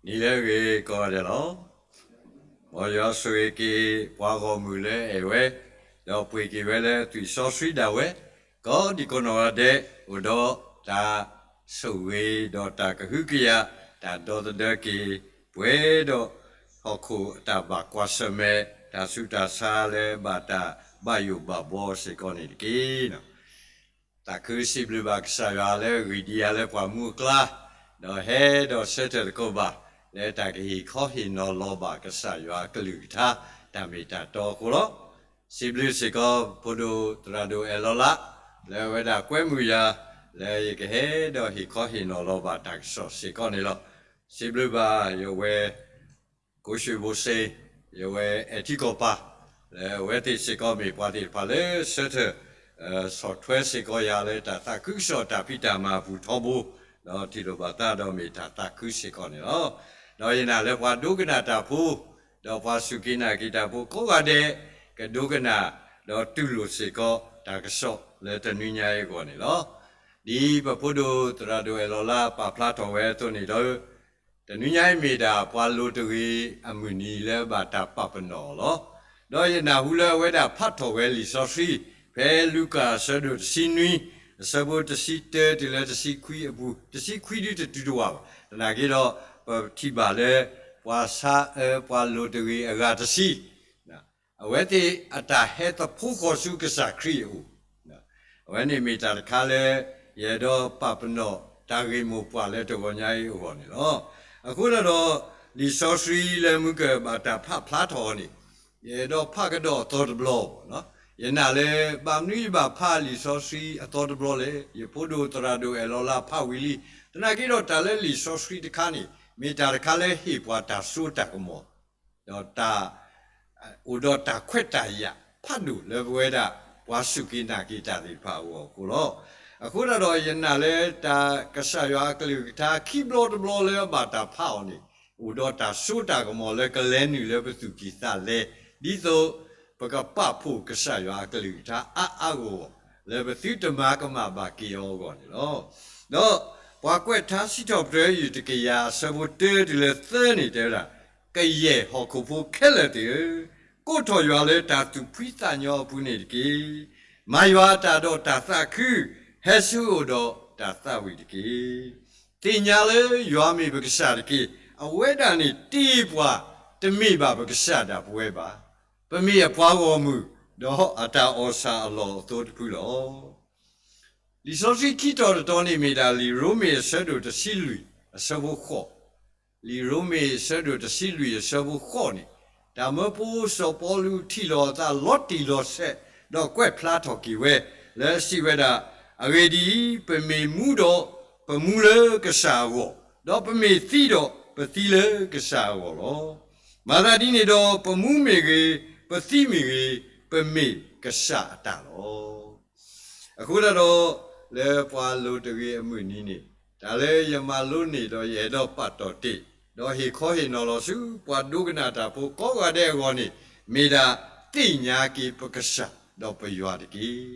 နံၤလၢအဂ့ၤကိးဂၤဒဲးလီၤ. မ်ယွၤဆိၣ်ဂ့ၤက့ၤပှၤဂီၢ်မုၢ်လၢအအဲၣ်ဝဲ, ဒီးပှ့ၤက့ၤဝဲလၢသွံၣ်စီဆှံဒၣ်ဝဲ, ကိးဒံကိးနီၢ်ဂၤဒဲး အိၣ်ဒီးတၢ်ဆိၣ်ဂ့ၤဒီးတၢ်ကဟုကယာ်, တၢ်ဒီသဒၢက့ၤ, ပှဲၤဒီးဟီၣ်ခိၣ်အတၢ်ဘၣ်ကွၢ်ဆၢၣ်မဲာ်, တၢ်ဆူးတၢ်ဆါလၢဘၣ်တၢ်ဘၣ်ယိၣ်ဘၣ်ဘှီစ့ၢ်ကီးန့ၣ်တက့ၢ်. သးခုစံးဘျုးဘၣ်ကစၢ်ယွၤလၢဂံၢ်ဒံးယၤလၢပှၤမူအကျါ, ဒီးဟဲဒီးဆၢထၢၣ်သကိးဘၣ် လၢတၢ်ကဟ့ၣ်ခီဟ့ၣ်နီၤလီၤဘၣ်ကစၢ်ယွၤအကလုၢ်ကထါ တၢ်မ့ၢ်တၢ်တီအဃိလီၤ. စံးဘျုးစ့ၢ်ကီးဖိဒိၣ်သရၣ်ဒိၣ်အဲၣ်လီၤလး လၢအဝဲဒၣ်ကွဲမုာ်ယၤ လၢယကဟဲဒီးဟ့ၣ်ခီဟ့ၣ်နီၤလီၤဘၣ်တၢ်ကစီၣ်စ့ၢ်ကီးန့ၣ်လီၤ. စံးဘျုးဘၣ်ယဝဲ ကိးၡ့ၣ်ဘိစ့, ယဝဲအဲၣ်ထံကီၢ်ပၢ်, လၢအဝဲသ့ၣ်စ့ၢ်ကီးမ့ၢ်ပှၤသ့ၣ်တဖၣ်လၢဆၢထၢၣ် ဆီၣ်ထွဲစ့ၢ်ကီးယၤလၢတၢ်သးခုကစီၣ်တၢ်ဖံးတၢ်မၤအပူၤထီဘိ, ဒီးထံၣ်လိာ်ဘၣ်သးဒီးမ့ၢ်တၢ်သးခုစ့ၢ်ကီးန့ၣ်လီၤ. ဒီးယနာ်လၢပှၤဒိကနၣ်တၢ်ဖိ, ဒီးပှၤစူၢ်က့ၤနာ်က့ၤတၢ်ဖိကိးဂၤဒဲး ကဒိကနၣ် ဒီးတူၢ်လိာ်စ့ၢ်ကီးတၢ်ကစီၣ်လၢတနွံညါအံၤအဂီၢ်န့ၣ်လီၤ. ဒ်ပဖိဒိၣ်သရၣ်ဒိၣ်အဲၣ်လီၤလးပာ်ဖျါထီၣ်ဝဲအသိးန့ၣ်ဒီး တနွံညါအံၤမ့ၢ်ဒၣ်ပှၤလိၤတဂ့ၤအမုၢ်နံၤလၢဘၣ်တၢ်ပာ်ပနီၣ်အီၤလီၤ. ဒီးယနၢ်ဟူလၢအဝဲဒၣ်ဖးထီၣ်ဝဲလံာ်စီဆှံ ဖဲလူၤကၣ်အဆၢဒိၣ်တဆံနွံ အဆၢဖိတဆံတၢတုၤလၢတဆံခွံအပူၤ, တဆံခွံဒုတတုၤတဝာ်ဘၣ်. သနာ်က့ဒီး ပထံၣ်ဘၣ်လၢ ပှၤဆါအၢပှၤလိၤတဂ့ၤအဂၤတဆံ အဝဲသ့ၣ်အတၢ်ဟဲသဖှိၣ်ဃီၤဆူကစၢ်ခရံာ်အအိၣ်, အဝဲန့ၣ်မ့ၢ်တၢ်တခါလၢ ယအဲၣ်ဒိးပာ်ပနီၣ်တၢ်ဂ့ၢ်မိၢ်ပှၢ်လၢတဂီၤညါအံၤအဂီၢ်န့ၣ်လီၤ. အဃိသတးဒီး လံာ်စီဆှံလၢမုၢ်ကဘၣ်တၢ်ဖးဖျါထီၣ်အီၤန့ၣ် ယအဲၣ်ဒိးဖးကဒီးအသီတဘျီဘၣ်. ယနာ်လၢ ဘၣ်မနုၤယဘၣ်ဖးလံာ်စီဆှံအသီတဘျီလဲၣ်, ယဖိဒိၣ်သရၣ်ဒိၣ်အဲၣ်လီၤလးဖးဝံၤလံ. သနာ်က့ဒီးတၢ်လၢလံာ်စီဆှံတခါန့ၣ် မ့ၢ်တၢ်တခါလၢဟ့ၣ်ပှၤတၢ်စိတၢ်ကမီၤ ဒီးတၢ် အိၣ်ဒီးတၢ်ခွဲးတၢ်ယာ်ဖးဒိၣ်လၢပဝဲဒၣ် ပှၤစူၢ်က့ၤနာ်က့ၤတၢ်သ့ၣ်တဖၣ်အဂီၢ်အဃိလီၤ. အဃိသတးဒီးယနာ်လၢတၢ်ကစၢ်ယွၤအကလုၢ်ကထါခံဘျီတဘျီလၢအဘၣ်တၢ်ဖးအီၤန့ၣ် အိၣ်ဒီးတၢ်စိတၢ်ကမီၤလၢကလဲၤနုာ်လၢပသူၣ်ကံၢ်သးလဲ, ဒ်သိးပကပာ်ဖှိၣ်ကစၢ်ယွၤအကလုၢ်ကထါအါအါဂီၢ်ဂီၢ် လၢပသုတမၤကမၣ်ဘၣ်က့ၤအီၤအဂီၢ်န့ၣ်လီၤ. ဒီးပှၤကွဲးထါစံးထီၣ်ပတြၢၤယုၢ်တကယၤ အဆၢဖိတၢတုၤလၢသၢန့ၣ်တဲဝဲဒၣ်, ကယဲၢ်ဟီၣ်ခိၣ်ဖိခဲလၢာ်သ့ၣ်ဧၢ, ကိးထီၣ်ယွၤလၢတၢ်သူၣ်ဖှံသးညီအပူၤန့ၣ်တက့ၢ်. မၤယွၤအတၢ်ဒီးတၢ်သးခု, ဟဲဆူအအိၣ်ဒီးတၢ်သးဝံၣ်တက့ၢ်. သ့ၣ်ညါလၢယွၤမ့ၢ်ပကစၢ်တက့ၢ်. အဝဲဒၣ်န့ၣ်တ့ပှၤ, တမ့ၢ်ဘၣ်ပကစၢ်ဒၣ်ပဝဲဘၣ်. ပမ့ၢ်အပှၤဂီၢ်မုၢ်, ဒီးအတၢ်အီၣ်ဆၣ်အလီၢ်အသိတဖုလီၤ. လံာ်စီဆှံခံတီၤတတီၤန့ၣ်မ့ၢ်ဒၣ်လံာ်ရိမ့ၤအဆၢဒိၣ်တဆံလွံၢ်အဆၢဖိဃိး, လံာ်ရိမ့ၤအဆၢဒိၣ်တဆံလွံၢ်အဆၢဖိဃိးန့ၣ်, တၢ်မၢဖိစီၤပီလူးထံၣ်လီၤအသးလီၤတံၢ်လီၤဆဲး, ဒီးကွဲးဖျါထီၣ်က့ၤဝဲ, လၢအစံးဝဲဒၣ်, အဂ့ၢ်ဒ်အံၤ, ပမ့ၢ်မူဒီး, ပမူလၢကစၢ်အဂီၢ်, ဒီးပမ့ၢ်သံဒီး, ပသံလၢကစၢ်အဂီၢ်လီၤ. မၤသးဒ်န့ၣ်ဒီး, ပမူမ့ၢ်ဂ့ၤ, ပသံမ့ၢ်ဂ့ၤ, ပမ့ၢ်ကစၢ်အတၢ်လီၤ. အဃိသတးဒီး, လၢပှၤလိၤတဂ့ၤအမုၢ်နံၤန့ၣ်, တၢ်လၢယမၤလိန့ၢ်ဒီးယအဲၣ်ဒိးပာ်တီၢ်တ့ၢ်, ဒီးဟ့ၣ်ခီဟ့ၣ်နီၤလီၤဆူပှၤဒိကနၣ်တၢ်ဖိကိးဂၤဒဲးအဂီၢ်န့ၣ်, မ့ၢ်ဒၣ်သ့ၣ်ညါက့ၤပကစၢ်ဒီးပယွၤတက့ၢ်.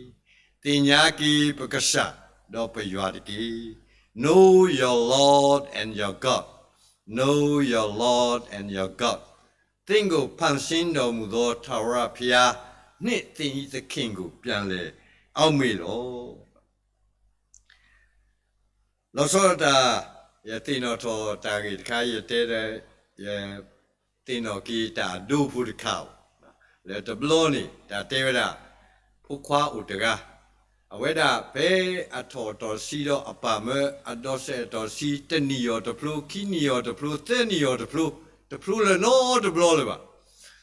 သ့ၣ်ညါက့ၤပကစၢ်ဒီးပယွၤတက့ၢ်. Know your Lord and your God. Know your Lord and your God. သင့်ကိုဖန်ဆင်းတော်မူသောထာဝရဘုရားနှင့် သင်၏သခင်ကို ပြန်လည်အောက်မေ့လော့. လီၤဆီဒၣ်တၢ်, ယသ့ၣ်နီၣ်ထီၣ်တၢ်ဂ့ၢ်တခါ ယတဲဒီး, ယသ့ၣ်နီၣ်က့ၤတၢ်အဒိဖိတခါ, လၢတဘျီန့ၣ် တၢ်တဲဝဲဒၣ်, ဖိခွါအိၣ်တဂၤ, အဝဲဒၣ်ဖဲအထီၣ်အတီၢ်တဆံဒီးအပၢ်မၢအဒီးစဲးအတီၢ်တဆံ တနံၣ်အီၤတဖျိ, ခံနံၣ်အီၤတဖျိ, သၢနံၣ်အီၤတဖျိ, တဖျိလၢၤနီတဘျီလၢၤဘၣ်.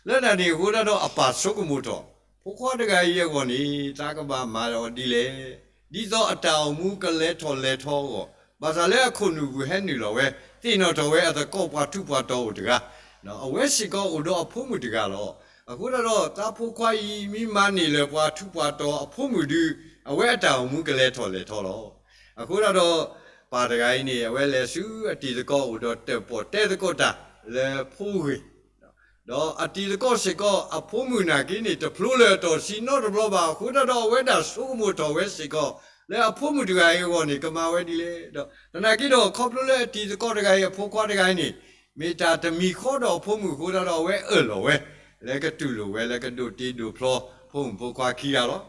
လၢတၢ်န့ၣ်အဃိသတးဒီးအပၢ်ဆိကမိၣ်ထီၣ်, ဖိခွါတဂၤအံၤအဂီၢ်န့ၣ် သးကဘၣ်မၤအီၤဒ်လဲၣ်, ဒ်သိးအတၢ်အိၣ်မူကလဲၤထီၣ်လဲၤထီအဂီၢ်, ဘၣ်ဆၣ်လၢအခိၣ်နူာ်ပူၤဟဲနုာ်လီၤဝဲ, သ့ၣ်နီၣ်ထီၣ်ဝဲအသကိးပှၤထူးပှၤတီၤအိၣ်တဂၤ, အဝဲစ့ၢ်ကီးအိၣ်ဒီးအဖိမုၣ်တဂၤလီၤ. အဃိသတးဒီး သးဖိခွါအံၤမ့ၢ်မၤန့ၢ်လၢၤပှၤထူးပှၤတီၤအဖိမုၣ်ဒုး, အဝဲအတၢ်အိၣ်မူကလဲၤထီၣ်လဲၤထီလီၤ. အဃိသတးဒီး ပၢ်တဂၤအံၤန့ၣ် အဝဲလဲၤဆူအတံၤသကိးအိၣ်ဒီးတၢၣ်ပီၣ်တဲသကိးတၢ်လၢဖိဂ့ၤ ဒီးအတံၤသကိးစ့ၢ်ကီး အဖိမုၣ်နာ်က့န့ၣ် တဖျိလၢၤအတီၢ်တဆံနီတဘျီဘၣ်. အဃိသတးဒီးအဝဲဒၣ်ဆိကမိၣ်ထီၣ်ဝဲစ့ၢ်ကီး လၢအဖိမုၣ်တဂၤအံၤအဂီၢ်န့ၣ် ကမၤဝဲဒ်လဲၣ်. ဒီးသနာ်က့ဒီး ခီဖျိလၢအတံၤသကိးတဂၤအံၤ အဖိခွါတဂၤအံၤန့ၣ် မ့ၢ်တၢ်တမံၤဃီဒီးအဖိမုၣ်အဃိသတးဒီး အဝဲအၢၣ်လီၤဝဲ လၢကတူၢ်လိာ်ဝဲ လၢကဒိးတ့ဒိးဖျီဖိမုၣ်ဖိခွါခံဂၤလီၤ.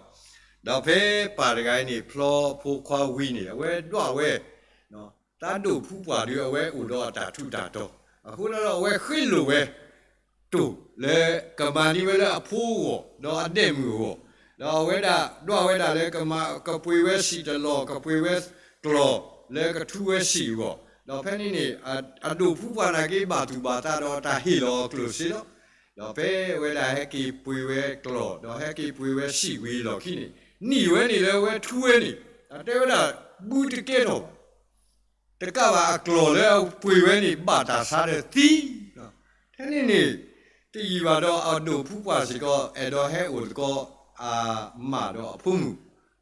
ဒီးဖဲပၢ်တဂၤအံၤန့ၣ် ဖျီဖိခွါဝံၤန့ၣ် အဝဲဒွးဝဲ တၢ်ဒိးဖုပှၢ်ဒုး အဝဲအိၣ်ဒီးအတၢ်ထူးတၢ်တီၤ အဃိသတးဒီး အဝဲဃ့လိၣ်ဝဲ တိၢ်လၢကမၤန့ၢ်ဝဲလၢအဖိအဂီၢ် ဒီးအဒဲၣ်မုၣ်အဂီၢ်, ဒီးအဝဲဒၣ်ဒွးဝဲဒၣ်လၢကမၤ ကပှ့ၤဝဲစံာ်တလီၢ် ကပှ့ၤဝဲကျီၢ်လၢကထူဝဲစံာ်အဂီၢ်, ဒီးဖဲန့ၣ်န့ၣ် အဒိးဖုပှၢ်နာ်က့ ဘၣ်သူၣ်ဘၣ်သးဒီးတၢ်ဟ့ၣ်လီၤအကျိၣ်စ့လီၤ. ဒီးဖဲအဝဲဒၣ်ဟဲက့ၤပှ့ၤဝဲကျီၢ် ဒီးဟဲက့ၤပှ့ၤဝဲစံာ်ဝံၤအလီၢ်ခံန့ၣ် နံၣ်ဝဲန့ၣ်လၢအဝဲထူဝဲန့ၣ် အတဲဝဲဒၣ် ဘုတကဲထီၣ်ဘၣ် တကးဘၣ်အကျီၢ်လၢအပှ့ၤဝဲန့ၣ် ဘၣ်တၢ်ဆါဒီးသံ, ထဲန့ၣ်န့ၣ် တယံာ်ဘၣ်ဒီးအဒိးဖုပှၢ်စ့ၢ်ကီး အဲၣ်ဒိးဟဲအိၣ်သကိး အမၢ်ဒီးအဖိမုၣ်,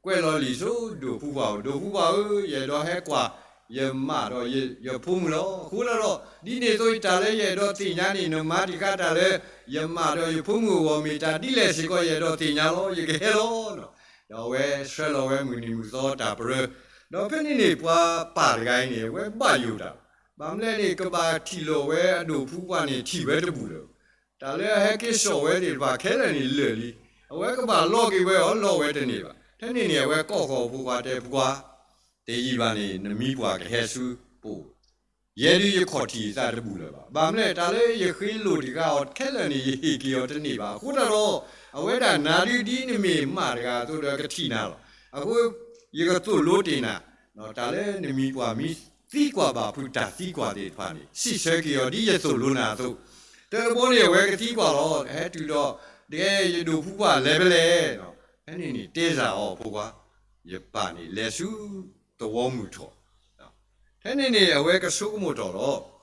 ကွဲးလီၤလံာ်ဆူဒိးဖုပှၢ်, ဒိးဖုပှၢ်ဧၢ, ယအဲၣ်ဒိးဟဲကွၢ်ယမၢ်ဒီးယဖိမုၣ်လီၤ. အဃိသတးဒီး ဒ်န့ၣ်အသိး တၢ်လၢယအဲၣ်ဒိးသ့ၣ်ညါန့ၣ် နမၤတံၢ်ဃာ်တၢ်လၢယမၢ်ဒီးယဖိမုၣ်အဂီၢ် မ့ၢ်တၢ်ဒ်လဲၣ်စ့ၢ်ကီး ယအဲၣ်ဒိးသ့ၣ်ညါလီၤ, ယကဟဲလီၤ. ဒီးအဝဲဆှၢလီၤဝဲမုၢ်နံၤမုၢ်သီတၢ်ပြၢ, ဒီးဖဲန့ၣ်န့ၣ် ပှၤပၢ်တဂၤအံၤန့ၣ် အဝဲဘၣ်ယိၣ်တၢ်, ဘၣ်မနုၤလဲၣ်န့ၣ် ကဘၣ်ထံၣ်လိာ်ဝဲအဒိးဖုပှၢ်န့ၣ် ထံၣ်ဝဲတဘူၣ်လၢၤ, တၢ်လၢအဟဲက့ၤစိာ်ဝဲသ့ၣ်တဖၣ်ခဲလၢာ်န့ၣ် လၢာ်လံ, အဝဲကဘၣ်လီက့ၤဝဲအီၤ လီဝဲတန့ၢ်ဘၣ်. ဖဲန့ၣ်န့ၣ် အဝဲကိးဃီၤဖိခွါတဲ ဖိခွါ, တယံာ်ဘၣ်န့ၣ် နမံပှၢ်ကဟဲဆူပအိၣ်, ယဲဒုးယခီၣ်ထံးယသးတဘူၣ်လၢၤဘၣ်. ဘၣ်မနုၤလဲၣ် တၢ်လၢယဃ့လိၣ်တံၢ်ဃာ်အီၤခဲလၢာ်န့ၣ် ယဟ့ၣ်က့ၤအီၤတန့ၢ်ဘၣ်. အဃိသတးဒီး အဝဲဒၣ်နၤဒုး ဒ်နမ့ၢ်မၢ်တဂၤအသိးဒီး ကထံၣ်နၤလီၤ. အဃိ ယကသိၣ်လိတ့ၢ်နၤ, တၢ်လၢနမံပှၢ်မ့ၢ်သံကွၢ်ဘၣ်ဖုးတၢ်သံကွၢ်သ့ၣ်တဖၣ်န့ၣ် စံးဆၢက့ၤအီၤဒ်ယသိၣ်လိနၤအသိး, တၢ်တဘီန့ၣ် အဝဲကသံကွၢ်လီၤ. ဟဲတုၤဒီး တကဲယဒိးဖုပှၢ်လဲၤဖဲလဲၣ်, ဖဲန့ၣ်န့ၣ် တဲစၢ်အီၤဖိခွါ, ယပၢ်န့ၣ်လဲၤဆူသဝီမုၢ်ထီၣ်, ဖဲန့ၣ်န့ၣ် အဝဲကဆိကမိၣ်ထီၣ်လီၤ.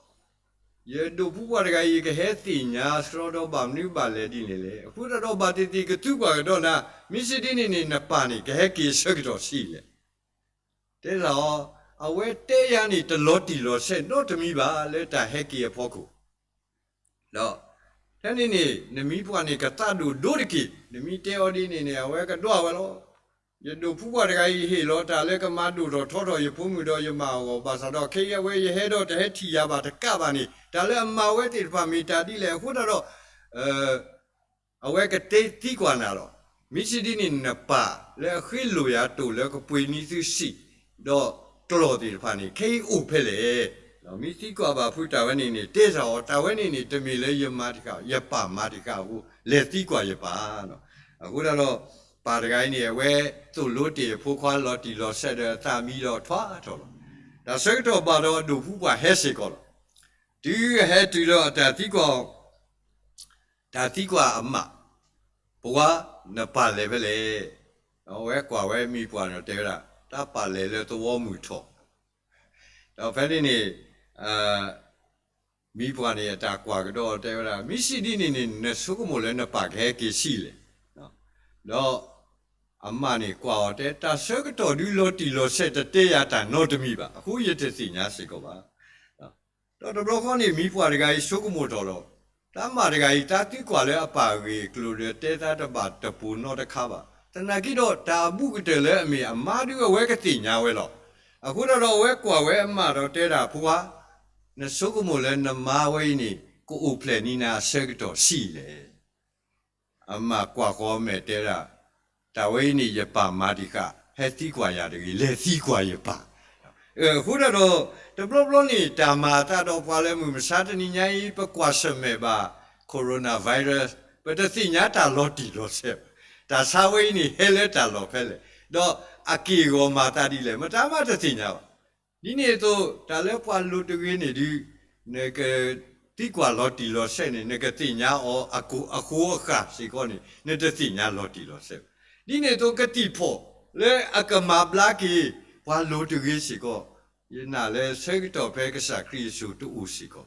ယဒိးဖုပှၢ်တဂၤအံၤ ယကဟဲသ့ၣ်ညါဆှီဒီး ဘၣ်မနုၤဘၣ်လဲၣ်ဒ်န့ၣ်လဲၣ်. အဃိသတးဒီး ဘၣ်သ့ၣ်သ့ၣ်ကသူကွၢ်ကဒီးနၤ, မ့ၢ်စံးဒ်န့ၣ်န့ၣ် နပၢ်န့ၣ် ကဟဲက့ၤဆၢကတီၢ်ဆံးလဲၣ်. တဲစၢ်အီၤ, အဝဲတဲယၤန့ၣ် တလီၤတံၢ်လီၤဆဲးနီတမံၤဘၣ် လၢတၢ်ဟဲက့ၤအဖီခိၣ် ဒီး ဖဲန့ၣ်န့ၣ် နမံပှၢ်န့ၣ် ကသးဒိၣ်ဒိတက့ၢ်. နမံတဲအီၤဒ်န့ၣ်န့ၣ် အဝဲကဒွးဝဲလီၤ. ယဒိးဖုပှၢ်တဂၤအံၤ ဟ့ၣ်လီၤတၢ်လၢကမၤဒိၣ်ထီၣ်ထီထီၣ်ယဖိမုၣ်ဒီးယမၢ်အဂီၢ်, ဘၣ်ဆၣ်ဒီးခဲအံၤအဝဲ ယဟဲဒီးတဟဲထံၣ်ယၤဘၣ်တကးဘၣ်န့ၣ် တၢ်လၢအမၤဝဲသ့ၣ်တဖၣ်မ့ၢ်တၢ်ဒ်လဲၣ်. အဃိသတးဒီး အဝဲကတဲသံကွၢ်နၤလီၤ. မ့ၢ်စံးဒ်န့ၣ် နပၢ်လၢအဃ့လိၣ်ယၤတိၢ်လၢကပှ့ၤန့ၢ်သုစံာ် ဒီးကျီၢ်သ့ၣ်တဖၣ်န့ၣ် ခဲအံၤအိၣ်ဖဲလဲၣ်. မ့ၢ်သံကွၢ်ဘၣ်ဖုးတၢ်ဝဲန့ၣ်န့ၣ် တဲစၢ်အီၤ တၢ်ဝဲန့ၣ်န့ၣ် တမ့ၢ်လၢယမၤတံၢ်ဃာ် ယပၢ်မၤတံၢ်ဃာ်အဃိ လဲၤသံကွၢ်ယပၢ်. အဃိသတးဒီး ပၢ်တဂၤအံၤန့ၣ် အဝဲသိၣ်လိတ့ၢ်အဖိခွါလီၤတံၢ်လီၤဆဲးဒီးအသးမံဒီးထွါထီၣ်လီၤ. တၢ်ဆၢကတီၢ်ဘၣ်ဒီးအဒိးဖုပှၢ်ဟဲစ့ၢ်ကီးလီၤ. တုၤအဟဲတုၤဒီးအတၢ်သံကွၢ် တၢ်သံကွၢ်အမး, ပှၤ နပၢ်လဲၤဖဲလဲၣ်. အဝဲကွၢ်ဝဲမံပှၢ်န့ၣ်တဲဝဲဒၣ် တၢ်ပၢ်လဲၤလၢသဝီမုၢ်ထီၣ်. ဒီးဖဲန့ၣ်န့ၣ် မံပှၢ်န့ၣ်အတၢ်ကွၢ်ကဒီးတဲဝဲဒၣ် မ့ၢ်စံးဒ်န့ၣ်န့ၣ် နဆိကမိၣ်လၢနပၢ်ကဟဲက့ၤဆံးလဲၣ်. ဒီးအမၢ်န့ၣ်ကွၢ်အီၤတဲ တၢ်ဆၢကတီၢ်ဒုးလီၤတံၢ်လီၤဆဲးတတဲယၤတၢ်နီတမံၤဘၣ် အဃိယတသ့ၣ်ညါစ့ၢ်ကီးဘၣ်. ဒီးတဘျီဃီန့ၣ် မံပှၢ်တဂၤအံၤဆိကမိၣ်ထီၣ်လီၤ. တၢ်မၢ်တဂၤအံၤ တၢ်သံကွၢ်လၢအပၢ်အဂ့ၢ်အကျိၤဒီး တဲသးတဘၣ်တပိၤနီတခါဘၣ်. သနာ်က့ဒီး တၢ်အဘူးကတၢၢ်လၢအမ့ၢ်အမါဒုးအဝဲကသ့ၣ်ညါဝဲလီၤ. အဃိသတးဒီးအဝဲကွၢ်ဝဲအမၢ်ဒီးတဲဒၣ် ဖိခွါ, နဆိကမိၣ်လၢနမါဝဲအံၤန့ၣ် ကအိၣ်ဖျဲၣ်န့ၢ်နၤအဆၢကတီၢ်ဆံးလဲၣ်. အမၢ်ကွၢ်ဃီမဲာ်တဲဒၣ်, တၢ်ဝဲအံၤန့ၣ် ယပၢ်မၤတံၢ်ဃာ် ဟဲသံကွၢ်ယၤတဂ့ၤ လဲၤသံကွၢ်ယပၢ်. အဃိသတးဒီး တဘျီဘျီန့ၣ် တၢ်မၤအသးဒီးပှၤလၢမုၢ်မဆါတနံၤညါအံၤ ပကွၢ်ဆၢၣ်မဲာ်ဘၣ် coronavirus ပတသ့ၣ်ညါတၢ်လီၤတံၢ်လီၤဆဲးဘၣ်. တၢ်ဆါဝဲအံၤန့ၣ် ဟဲလၢတၢ်လီၢ်ဖဲလဲၣ်, ဒီးအက့ၢ်အဂီၤမၤသးဒ်လဲၣ် မတၤမးတသ့ၣ်ညါဘၣ်. ဒ်န့ၣ်အသိး တၢ်လၢပှၤလိၤတဂ့ၤန့ၣ်ဒုး နကသံကွၢ်လီၤတံၢ်လီၤဆဲးန့ၣ် နကသ့ၣ်ညါအီၤအဃိအဃာ်စ့ၢ်ကီးန့ၣ် နတသ့ၣ်ညါလီၤတံၢ်လီၤဆဲးဘၣ်. ဒ်န့ၣ်အသိး ကသံၣ်ဖီၣ်လၢအကမၤဘျါက့ၤ ပှၤလိၤတဂ့ၤစ့ၢ်ကီး ယနာ်လၢဆၢကတီၢ်ဖဲကစၢ်ခရံာ်အစိၤတအိၣ်စ့ၢ်ကီး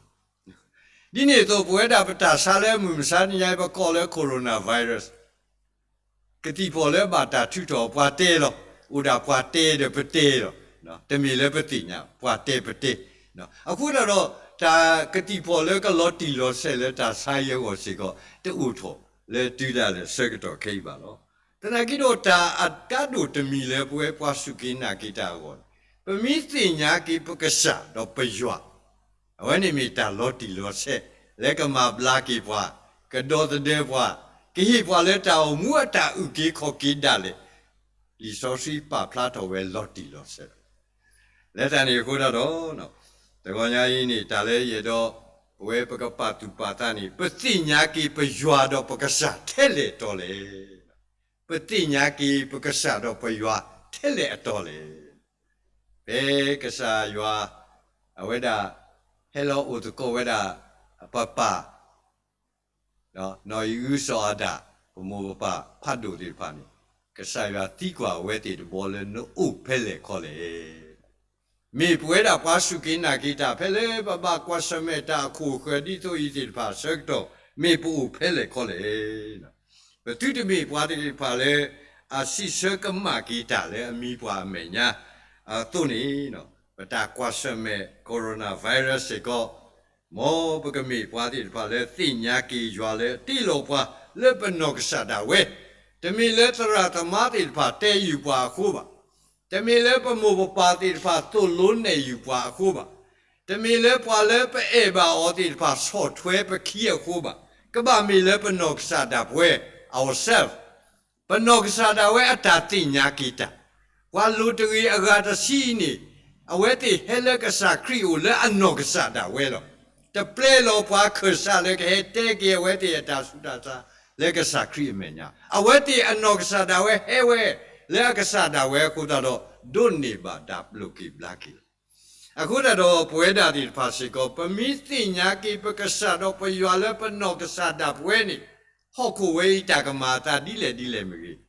ဒ်န့ၣ်အသိး ပဝဲဒၣ်ပတၢ်ဆါလၢမုၢ်မဆါတနံၤညါအံၤ ပကိးလၢ coronavirus ကသံၣ်ဖီၣ်လၢဘၣ်တၢ်ထုးထီၣ်ပှၤတဲလီၤ. အိၣ်ဒၣ်ပှၤတဲဒီးပတဲလီၤ. တမ့ၢ်လၢပသ့ၣ်ညါ ပှၤတဲပတဲ. အဃိသတးဒီး တၢ်ကသံၣ်ဖီၣ်လၢကလီၤတံၢ်လီၤဆဲးလၢတၢ်ဆါအံၤအဂီၢ်စ့ၢ်ကီး တအိၣ်ထီၣ်လၢတုၤဒၣ်လဲာ်ဆၢကတီၢ်ခဲအံၤဘၣ်လီၤ. သနာ်က့ဒီး တၢ်အကါဒိၣ်တမံၤလၢပဝဲပှၤစူၢ်က့ၤနာ်က့ၤတၢ်အဂီၢ်န့ၣ် ပမ့ၢ်သ့ၣ်ညါက့ၤပကစၢ်ဒီးပယွၤ အဝဲန့ၣ်မ့ၢ်တၢ်လီၤတံၢ်လီၤဆဲး လၢကမၤဘျါက့ၤပှၤ, ကဒီသဒၢပှၤ, ကဟ့ၣ်ပှၤလၢတၢ်အိၣ်မူအတၢ်အုၣ်က့ၤခီၣ်က့ၤဒၣ်လဲာ်, လံာ်စီဆှံပာ်ဖျါထီၣ်ဝဲလီၤတံၢ်လီၤဆဲးလီၤ. လၢတၢ်န့ၣ်အဃိတၢ်ဒီး တဂီၤညါအံၤန့ၣ် တၢ်လၢယအဲၣ်ဒိး ပဝဲပကပာ်သူၣ်ပာ်သးန့ၣ် ပသ့ၣ်ညါက့ၤပယွၤဒီးပကစၢ်ထဲလဲၣ်အတီလဲၣ်. ပသ့ၣ်ညါက့ၤပကစၢ်ဒီးပယွၤထဲလဲၣ်အတီလဲၣ်. ဖဲကစၢ်ယွၤ အဝဲဒၣ် ဟဲလီၤအိၣ်သကိးဝဲဒၣ် ပပၢ် နီၢ်အံၤအုစီၤအၤဒၣ် ပမိၢ်ပပၢ်ဖးဒိၣ်သ့ၣ်တဖၣ်န့ၣ် ကစၢ်ယွၤသံကွၢ်အဝဲသ့ၣ်တဘီလၢနအိၣ်ဖဲလဲၣ်ခီလဲၣ်. မ့ၢ်ပဝဲဒၣ်ပှၤစူၢ်က့ၤနာ်က့ၤတၢ် ဖဲလၢပဘၣ်ကွၢ်ဆၢၣ်မဲာ်တၢ်အခိၣ်အဃၢၤဒ်သိးအံၤသ့ၣ်တဖၣ်အဆၢကတီၢ် မ့ၢ်ပအိၣ်ဖဲလဲၣ်ခီလဲၣ်. ပသုတမ့ၢ်ပှၤသ့ၣ်တဖၣ်လၢ အစံးဆၢကမၣ်က့ၤတၢ်လၢအမံၤပှၤအမဲာ်ညါ အသိးန့ၣ် ပတၢ်ကွၢ်ဆၢၣ်မဲာ် coronavirus စ့ၢ်ကီး မ်ပကမ့ၢ်ပှၤသ့ၣ်တဖၣ်လၢသ့ၣ်ညါက့ၤယွၤလၢအတ့လီၤပှၤလၢပနီၢ်ကစၢ်ဒၣ်ဝဲ, တမ့ၢ်လၢသရၣ်သမါသ့ၣ်တဖၣ်တဲယူၤပှၤအဃိဘၣ်, တမ့ၢ်လၢပမိၢ်ပပၢ်သ့ၣ်တဖၣ်သိၣ်လိနဲၣ်ယူၤပှၤအဃိဘၣ်, တမ့ၢ်လၢပှၤလၢပအဲၣ်ဘၣ်အီၤသ့ၣ်တဖၣ်ဆီၣ်ထွဲပခံအဃိဘၣ်, ကဘၣ်မ့ၢ်လၢပနီၢ်ကစၢ်ဒၣ်ပဝဲ ourself ပနီၢ်ကစၢ်ဒၣ်ဝဲအတၢ်သ့ၣ်ညါက့ၤတၢ်, ပှၤလိၤတဂ့ၤအဂၤတဆံအံၤန့ၣ် အဝဲသ့ၣ်ဟဲလၢကစၢ်ခရံာ်အအိၣ်လၢအနီၢ်ကစၢ်ဒၣ်ဝဲလီၤ. တပျဲလီၤပှၤခၢၣ်စးလၢကဟဲတဲက့ၤအဝဲသ့ၣ်အတၢ်ဆူးတၢ်ဆါလၢကစၢ်ခရံာ်အမဲာ်ညါ, အဝဲသ့ၣ်အနီၢ်ကစၢ်ဒၣ်ဝဲဟဲဝဲ လၢအကစၢ်ဒၣ်ဝဲအဃိသတးဒီး ဒိးန့ၢ်ဘၣ်တၢ်ပျိာ်က့ၤဘျါက့ၤလီၤ. အဃိသတးဒီးပဝဲဒၣ်သ့ၣ်တဖၣ်စ့ၢ်ကီး ပမ့ၢ်သ့ၣ်ညါက့ၤပကစၢ်ဒီးပယွၤလၢပနီၢ်ကစၢ်ဒၣ်ပဝဲန့ၣ် ဟီၣ်ခိၣ်ဝဲအံၤတၢ်ကမၤအသးဒ်လဲၣ်ဒ်လဲၣ်မ့ၢ်ဂ့ၤ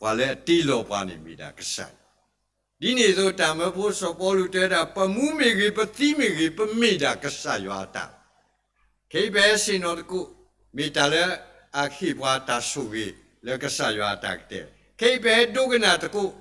ပှၤလၢအတ့လီၤပှၤန့ၣ်မ့ၢ်ဒၣ်ကစၢ်ယွၤ, ဒ်န့ၣ်အသိးတၢ်မၢဖိစီၤပီလူးတဲဒၣ် ပမူမ့ၢ်ဂ့ၤ ပသံမ့ၢ်ဂ့ၤ ပမ့ၢ်ဒၣ်ကစၢ်ယွၤအတၢ်လီၤ. ခဲအံၤပဟဲဆ့ၣ်နီၤသကိး မ့ၢ်တၢ်လၢအဟ့ၣ်ပှၤတၢ်ဆိၣ်ဂ့ၤလၢကစၢ်ယွၤအတၢ်ကတဲာ်, ခဲအံၤပဟဲဒိကနၣ်သကိး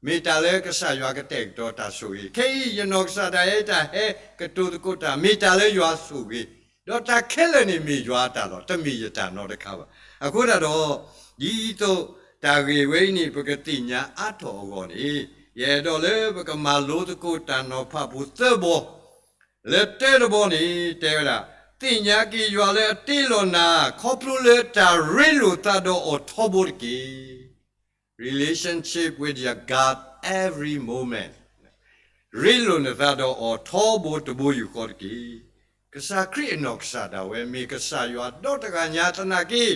မ့ၢ်တၢ်လၢကစၢ်ယွၤကတဲာ်ကတီၤတၢ်ဆိၣ်ဂ့ၤ, ခဲအံၤယနီၢ်ကစၢ်ဒၣ်ယဲတၢ်ဟဲကတိၤသကိးတၢ် မ့ၢ်တၢ်လၢယွၤဆိၣ်ဂ့ၤ, ဒီးတၢ်ခဲလၢာ်န့ၣ်မ့ၢ်ယွၤအတၢ်လီၤ တမ့ၢ်ယတၢ်နီတခါဘၣ်. အဃိသတးဒီး ဒ်သိးတၢ်ဂ့ၢ်ဝဲအံၤန့ၣ် ပကသ့ၣ်ညါအါထီၣ်အဂီၢ်န့ၣ် ယအဲၣ်ဒိးလၢပကမၤလိသကိးတၢ်နီၤဖးဖိသၢဘီ လၢတၢတဘီန့ၣ် တဲဝဲဒၣ် သ့ၣ်ညါက့ၤယွၤလၢအတ့လီၤနၤ ခီဖျိလၢတၢ်ရ့လိာ်သးဒီးအီၤထီဘိတက့ၢ်. Relationship with your God every moment. ရ့လိာ်နသးဒီးအီၤထီဘိတဘိယူၢ်ဃီတက့ၢ်. ကစၢ်ခရံာ်အနီၢ်ကစၢ်ဒၣ်ဝဲမ့ၢ်ကစၢ်ယွၤဒီတဂၤညါသနာ်က့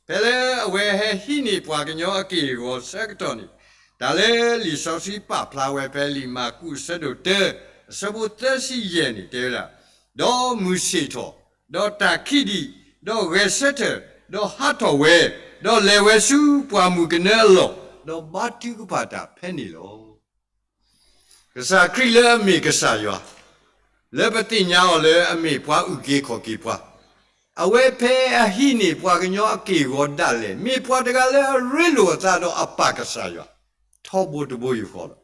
ဖဲလၢအဝဲဟဲဟံးန့ၢ်ပှၤကညီအက့ၢ်အဂီၤဆၢကတီၢ်န့ၣ် တၢ်လၢလံာ်စီဆှံပာ်ဖျါဝဲဖဲလံာ်မၢ်ကူးအဆၢဒိၣ်တၢ အဆၢဖိသၢဆံယဲၢ်န့ၣ်တဲဝဲဒၣ်, ဒီးမုၢ်ဆ့ၣ်ထီၣ်, ဒီးတၢ်ခံးဒံး, ဒီးဂဲၤဆၢထၢၣ်, ဒီးဟးထီၣ်ဝဲ, ဒီးလဲၤဝဲဆူပှၢ်မုၢ်ကနၢအလီၢ်, ဒီးဘါထုကဖၣ်တၢ်ဖဲန့ၣ်လီၤ. ကစၢ်ခရံာ်လၢအမ့ၢ်ကစၢ်ယွၤ, လၢပသ့ၣ်ညါအီၤလၢအမ့ၢ်ပှၤအုၣ်က့ၤခီၣ်က့ၤပှၤ, အဝဲဖဲအဟံးန့ၢ်ပှၤကညီအက့ၢ်အဂီၤဒၣ်လဲာ် မ့ၢ်ပှၤတဂၤလၢအရ့လိာ်အသးဒီးအပၢ်ကစၢ်ယွၤ ထီဘိတဘိယူၢ်ဃီလီၤ.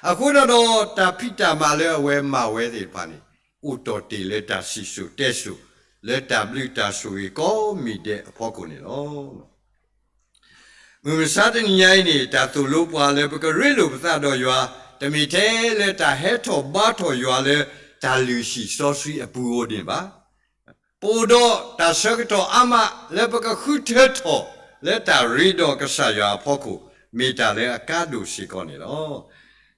အဃိသတးဒီးတၢ်ဖံးတၢ်မၤလၢအဝဲမၤဝဲသ့ၣ်တဖၣ်န့ၣ် အိၣ်တီၢ်တ့ၢ်လၢတၢ်စံၣ်စိၤတဲစိၤ လၢတၢ်ဘျုးတၢ်ဆိၣ်ဂ့ၤကိးမံၤဒဲးအဖီခိၣ်န့ၣ်လီၤ. မုၢ်မဆါတနံၤညါအံၤန့ၣ် တၢ်သိၣ်လိပှၤလၢပကရ့လိာ်ပသးဒီးယွၤ တမ့ၢ်ထဲလၢတၢ်ဟဲထီၣ်ဘါထီၣ်ယွၤလၢတၢ်လုၢ်ဟံၣ်စီဆှံအပူၤဧိၤန့ၣ်ဘၣ်. ပအိၣ်ဒီးတၢ်ဆၢကတီၢ်အါမးလၢပကဃုထၢထီၣ်လၢတၢ်ရ့ဒီးကစၢ်ယွၤအဖီခိၣ် မ့ၢ်တၢ်လၢအကါဒိၣ်စ့ၢ်ကီးန့ၣ်လီၤ.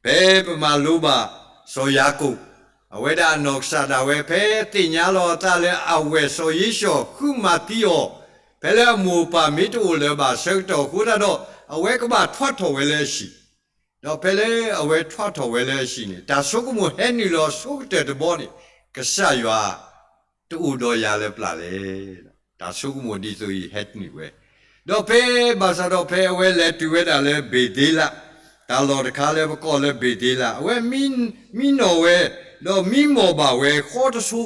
ဖဲပမၤလိဘၣ်စီၤယၤကိာ် အဝဲဒၣ်အနီၢ်ကစၢ်ဒၣ်ဝဲ ဖဲသ့ၣ်ညါလီၤအသးလၢအဝဲၢ်စီၤယ့ၡီၤဃုမၤသံအီၤ ဖဲလၢအမိၢ်အပၢ်မ့ၢ်တအိၣ်လၢၤဘၣ်အဆၢကတီၢ်အဃိသတးဒီး အဝဲကဘၣ်ထွါထီၣ်ဝဲလၢအဟံၣ်, ဒီးဖဲလၢအဝဲထွါထီၣ်ဝဲလၢအဟံၣ်န့ၣ် တၢ်ဆိကမိၣ်ဟဲနုာ်လီၤဆိကတၢၢ်တဘီန့ၣ် ကစၢ်ယွၤ တအိၣ်ဒီးယၤလၢပျၢ်လဲၣ်. တၢ်ဆိကမိၣ်ဒ်သိးအံၤဟဲနုာ်ဝဲ, ဒီးဖဲဘၣ်ဆၣ်ဒီးဖဲအဝဲလဲၤတုၤဝဲဒၣ်လၢဘ့ၤသ့လး, တၢ်လီၢ်တခါလၢပကိးလၢဘ့ၤသ့လး အဝဲမံနီၣ်ဝဲ, ဒီးမံမီၢ်ဘၣ်ဝဲဃီတဆိ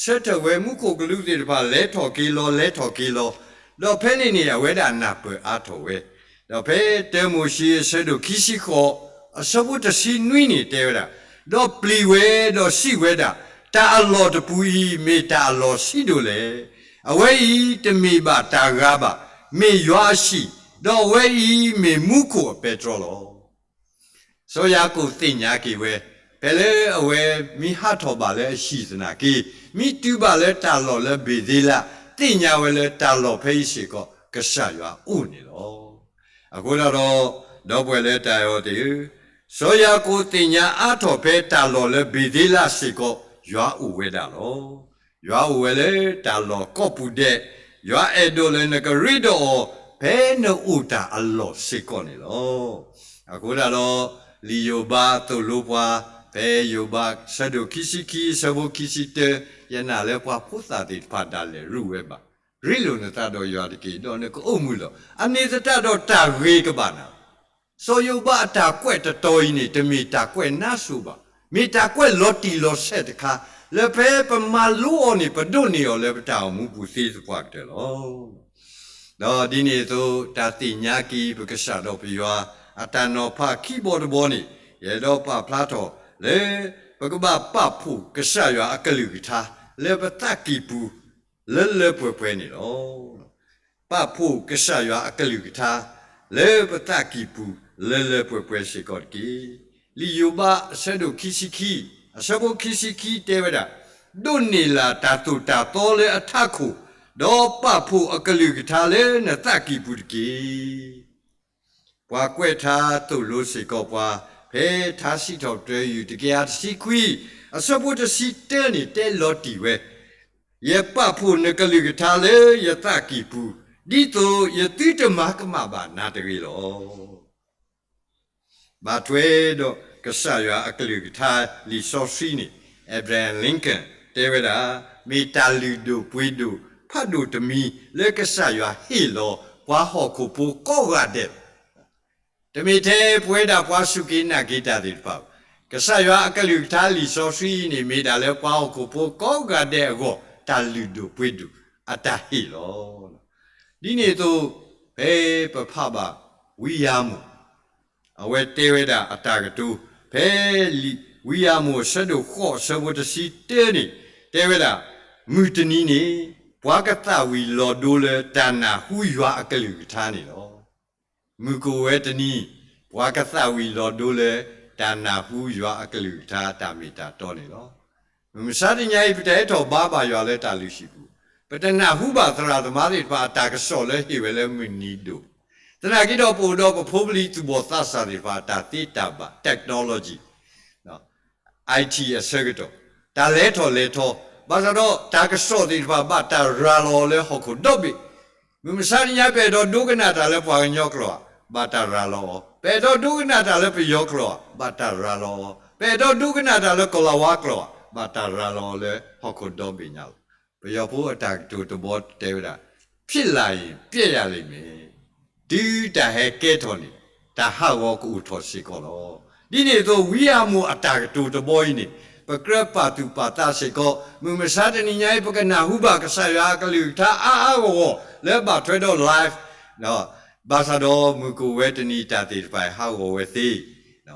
ဆၢထၢၣ်ဝဲမူခိၣ်ကလူးသ့ၣ်တဖၣ် လဲၤထီၣ်က့ၤလီၤ လဲၤထီၣ်က့ၤလီၤ, ဒီးဖဲန့ၣ်န့ၣ် အဝဲဒၣ်နၢ်ပၢၢ်အါထီၣ်ဝဲ, ဒီးဖဲတၢမိၤၡ့အဆၢဒိၣ်ခံဆံဃိး အဆၢဖိတဆံနွံန့ၣ်တဲဝဲဒၣ်, ဒီးပျံၤဝဲဒီးစံးဝဲဒၣ်, တၢ်အလီၢ်တပူၤအံၤ မ့ၢ်တၢ်အလီၢ်ဆံးဒိၣ်လဲၣ်. အဝဲအံၤတမ့ၢ်ဘၣ်တၢ်ဂၤဘၣ်, မ့ၢ်ယွၤအဟံၣ်, ဒီးအဝဲအံၤမ့ၢ်မူခိၣ်အပဲတြီလီၤ. စီၤယၤကိာ်သ့ၣ်ညါက့ၤဝဲ, ဖဲ ဖဲလၢအဝဲမ့ၢ်ဟးထီၣ်ဘၣ်လၢအဟံၣ်သနာ်က့, မ့ၢ်တုၤဘၣ်လၢတၢ်လီၢ်လၢဘ့ၤသ့လး, သ့ၣ်ညါဝဲလၢတၢ်လီၢ်ဖဲအံၤစ့ၢ်ကီး ကစၢ်ယွၤအိၣ်န့ၣ်လီၤ. အဃိသတးဒီး, ဒီပုၢ်ဝဲၢ်လၢတၢ်အဲၣ်အီၤသ့ၣ်ဧၢ, စီၤယၤကိာ်သ့ၣ်ညါအါထီၣ်ဖဲတၢ်လီၢ်လၢဘ့ၤသ့လးစ့ၢ်ကီး ယွၤအိၣ်ဝဲဒၣ်လီၤ. ယွၤအိၣ်ဝဲလၢတၢ်လီၢ်ကိးပူၤဒဲး, ယွၤအဲၣ်ဒိးလၢနကရ့ဒီးအီၤ ဖဲနအိၣ်တၢ်အလီၢ်စ့ၢ်ကီးန့ၣ်လီၤ. အဃိသတးဒီး, လံာ်ယိၤဘးသိၣ်လိပှၤ, ဖဲယိၤဘးဆၢဒိၣ်ခံဆံခံ အဆၢဖိခံဆံတၢ, ယနာ်လၢပှၤဖိသၣ်သ့ၣ်တဖၣ်ဒၣ်လဲာ်ရူးဝဲဘၣ်. ရ့လိာ်နသးဒီးယွၤတက့ၢ်, ဒီးနကအိၣ်မုာ်လီၤ. အန့ၣ်သတးဒီးတၢ်ဂ့ၤကဘၣ်နၤ စီၤယိၤဘးအတၢ်ကွဲးတတီၤအံၤန့ၣ် တမ့ၢ်တၢ်ကွဲးနါစိၤဘၣ်. မ့ၢ်တၢ်ကွဲးလီၤတံၢ်လီၤဆဲးတခါ, လၢဖဲပမၤလိအီၤန့ၣ် ပဒိးန့ၢ်အီၤလၢပတၢ်အိၣ်မူပူၤသ့သပှၢ်ကတၢၢ်လီၤ. ဒီးဒ်န့ၣ်အသိး တၢ်သ့ၣ်ညါက့ၤပကစၢ်ဒီးပယွၤ အတၢ်နီၤဖးခံဘီတဘီန့ၣ် ယအဲၣ်ဒိးပာ်ဖျါထီၣ်လၢ ပကဘၣ်ပာ်ဖှိၣ်ကစၢ်ယွၤအကလုၢ်ကထါ လၢပသးကံၢ်ပူၤ လၢလၢပှဲၤပှဲၤန့ၣ်လီၤ. ပာ်ဖှိၣ်ကစၢ်ယွၤအကလုၢ်ကထါ လၢပသးကံၢ်ပူၤ လၢလၢပှဲၤပှဲၤစ့ၢ်ကီးတက့ၢ်. လံာ်ယိၤဘးအဆၢဒိၣ်ခံဆံခံ အဆၢဖိခံဆံခံတဲဝဲဒၣ်, ဒိးန့ၢ်လၢ်တၢ်သိၣ်တၢ်သီလၢအထးခိၣ်, ဒီးပာ်ဖှိၣ်အကလုၢ်ကထါလၢနသးကံၢ်ပူၤတက့ၢ်. ပှၤကွဲးထါသိၣ်လိစ့ၢ်ကီးပှၤ, ဖဲထါစံးထီၣ်ပတြၢၤယုၢ်တကယၤတဆံခွံ အဆၢဖိတဆံတၢန့ၣ် တဲလီၤတံၢ်ဝဲ, ယပာ်ဖှိၣ်နကလုၢ်ကထါလၢယသးကံၢ်ပူၤ, ဒ်သိးယသုတမၤကမၣ်ဘၣ်နၤတဂ့ၤလီၤ. ဘၣ်ထွဲဒီးကစၢ်ယွၤအကလုၢ်ကထါလံာ်စီဆှံန့ၣ် Abraham Lincoln တဲဝဲဒၣ်, မ့ၢ်တၢ်လုၢ်ဒိၣ်ပှ့ၤဒိၣ်ဖးဒိၣ်တမံၤလၢကစၢ်ယွၤဟ့ၣ်လီၤပှၤဟီၣ်ခိၣ်ဖိကိးဂၤဒဲး တမ့ၢ်ထဲပဝဲဒၣ်ပှၤစူၢ်က့ၤနာ်က့ၤတၢ်သ့ၣ်တဖၣ်ဘၣ်. ကစၢ်ယွၤအကလုၢ်ကထါလံာ်စီဆှံအံၤန့ၣ် မ့ၢ်ဒၣ်လၢပှၤဟီၣ်ခိၣ်ဖိကိးဂၤဒဲးအဂီၢ် တၢ်လုၢ်ဒိၣ်ပှ့ၤဒိၣ်အတၢ်ဟ့ၣ်လီၤ. ဒ်န့ၣ်အသိး, ဖဲပဖးဘၣ်ဝံယၤမိၣ် အဝဲတဲဝဲဒၣ်အတၢ်ကတိၤ, ဖဲလံာ်ဝံယၤမိၣ်အဆၢဒိၣ်ဃိးအဆၢဖိတဆံတၢန့ၣ် တဲဝဲဒၣ်, မုၢ်တနံၤန့ၣ် ပှၤကသးဝံၤလီၤဒိလၢတၢ်နၢ်ဟူယွၤအကလုၢ်ကထါန့ၣ်လီၤ. မုၢ်ကအိၣ်ဝဲတနံၤ, ပှၤကသးဝံၤလီၤဒိလၢ တၢ်နၢ်ဟူယွၤအကလုၢ်ကထါတၢ်မ့ၢ်တၢ်တီန့ၣ်လီၤ. မုၢ်မဆါတနံၤအံၤ ပတဟဲထီၣ်ဘါဘၣ်ယွၤလၢတၢ်လုၢ်ဟံၣ်ပူၤ, ပတနၢ်ဟူဘၣ်သရၣ်သမါသ့ၣ်တဖၣ်အတၢ်ကစီၣ်လၢဟ့ၣ်ဝဲလၢမုၢ်နံၤဒိၣ်, သနာ်က့ဒီးပအိၣ်ဒီးပဖိပလံၤသူၣ်ဘီၣ်သးစၢ်သ့ၣ်တဖၣ်အတၢ်သ့တၢ်ဘၣ် technology IT အဆၢကတီၢ်, တၢ်လဲၤထီၣ်လဲၤထီ, ဘၣ်ဆၣ်ဒီးတၢ်ကစီၣ်သ့ၣ်တဖၣ်ဘၣ်တၢ်ရၤလီၤအီၤလၢဟီၣ်ခိၣ်ဒီဘ့ၣ်, မုၢ်မဆါတနံၤအံၤ ပအဲၣ်ဒိးဒိကနၣ်တၢ်လၢပှၤကညီကျိာ်ဧါ, ဘၣ်တၢ်ရၤလီၤအီၤ, ပအဲၣ်ဒိးဒိကနၣ်တၢ်လၢပယီၤကျိာ်ဧါ, ဘၣ်တၢ်ရၤလီၤအီၤ, ပအဲၣ်ဒိးဒိကနၣ်တၢ်လၢကီၤလၤဝါကျိာ်ဧါ, ဘၣ်တၢ်ရၤလီၤအီၤလၢဟီၣ်ခိၣ်ဒီဘ့ၣ်ညါလီၤ. ပယီၤဖိအတၢ်ကတိၤတဘီတဲဝဲဒၣ်, ဖြစ်လာရင် ပျက်ရလိမ့်မယ်, တုၤတၢ်ဟဲကဲထီၣ်န့ၣ် တၢ်ဟးဂီၤကအိၣ်ထီၣ်စ့ၢ်ကီးလီၤ. ဒ်န့ၣ်အသိး ဝံအၤမိၣ်အတၢ်ကတိၤတဘီအံၤန့ၣ် ပကြၢးပာ်သူၣ်ပာ်သးစ့ၢ်ကီး, မုၢ်မဆါတနံၤညါအံၤ ပကနၢ်ဟူဘၣ်ကစၢ်ယွၤအကလုၢ်ကထါအါအါဂီၢ်ဂီၢ် လၢဘၣ်ထွဲဒီး live ဘၣ်ဆၣ်ဒီးမုၢ်ကအိၣ်ဝဲတနံၤတၢ်သ့ၣ်တဖၣ်ဟးဂီၤဝဲသ့,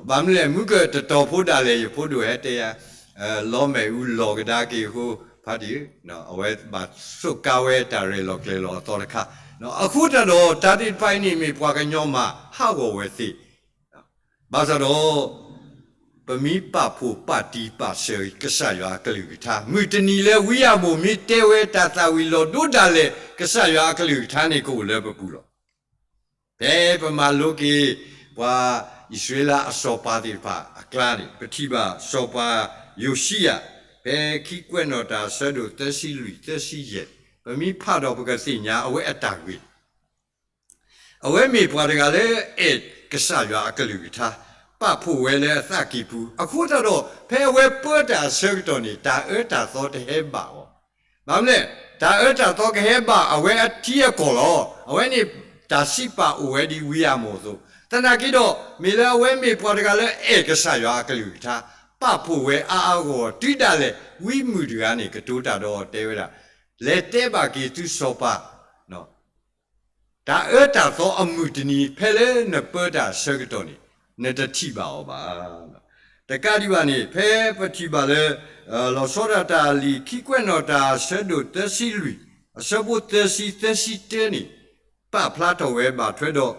ဘၣ်မနုၤလဲၣ် မုၢ်ကတတီၤဖိဒၣ်လဲာ်ယဖိဒိၣ်ဟဲတဲယၤ, လီမဲာ်အူလီၤကဒါက့ၤအဃိ, ဖါတံၢ်, အဝဲဘၣ်ဆိးကါဝဲတၢ်ရဲၣ်လီၤကျဲၤလီၤအသီတခါ, အဃိသတးဒီး တၢ်သ့ၣ်တဖၣ်အံၤန့ၣ်မ့ၢ်ပှၤကညီမၤဟးဂီၤဝဲသ့, ဘၣ်ဆၣ်ဒီး ပမ့ၢ်ပာ်ဖှိၣ်ပာ်တံၢ်ပာ်စၢၤကစၢ်ယွၤအကလုၢ်ကထါ မုၢ်တနံၤလၢဝံအၤမိၣ်မ့ၢ်တဲဝဲတၢ်သးဝံၤလီၤဒိဒၣ်လဲာ် ကစၢ်ယွၤအကလုၢ်ကထါန့ၣ်ကအိၣ်လၢပပူၤလီၤ. ဖဲပမၤလိက့ၤ ပှၤအံၣ်စရ့လးအစီၤပၤသ့ၣ်တဖၣ်အကျါန့ၣ် ပထံၣ်ဘၣ်စီၤပၤယိၤၡံယၤ, ဖဲခံကွဲးနီၣ်တၢ်အဆၢဒိၣ်သၢဆံလွံၢ်သၢဆံယဲၢ်, ပမ့ၢ်ဖးဒီးပကသ့ၣ်ညါအဝဲအတၢ်ဂ့ၢ် အဝဲမ့ၢ်ပှၤတဂၤလၢအဲၣ်ကစၢ်ယွၤအကလုၢ်ကထါ, ပာ်ဖှိၣ်ဝဲလၢအသးကံၢ်ပူၤ, အဃိသတးဒီး ဖဲအဝဲပၢတၢ်အဆၢကတီၢ်န့ၣ် တၢ်အၢတၢ်သီတဟဲဘၣ်အီၤ, ဘၣ်မနုၤလဲၣ်, တၢ်အၢတၢ်သီကဟဲဘၣ်အဝဲအထံအကီၢ်လီၤ. အဝဲန့ၣ်တၢ်စံးပာ်အိၣ်ဝဲဒ်ဝံအၤမိၣ်အသိး, သနာ်က့ဒီး မ့ၢ်လၢအဝဲမ့ၢ်ပှၤတဂၤလၢအဲၣ်ကစၢ်ယွၤအကလုၢ်ကထါ, ပာ်ဖှိၣ်ဝဲအါအါဂီၢ်ဂီၢ်တုၤဒၣ်လဲာ် ဝံမုၣ်တဂၤန့ၣ် ကတိၤတၢ်ဒီးတဲဝဲဒၣ်, လဲၤတဲဘၣ်က့ၤသုစီၤပၤ တၢ်အၢတၢ်သီအမုၢ်တနံၤ ဖဲလၢနပၢတၢ်အဆၢကတီၢ်န့ၣ် နတထံၣ်ဘၣ်အီၤဘၣ်. တကးဒံးဘၣ်န့ၣ် ဖဲပထံၣ်ဘၣ်လၢ လီၤဆီဒၣ်တၢ်လံာ်ခံကွဲးနီၣ်တၢ်အဆၢဒိၣ်သၢဆံလွံၢ် အဆၢဖိသၢဆံသၢဆံတၢန့ၣ် ပာ်ဖျါထီၣ်ဝဲဘၣ်ထွဲဒီး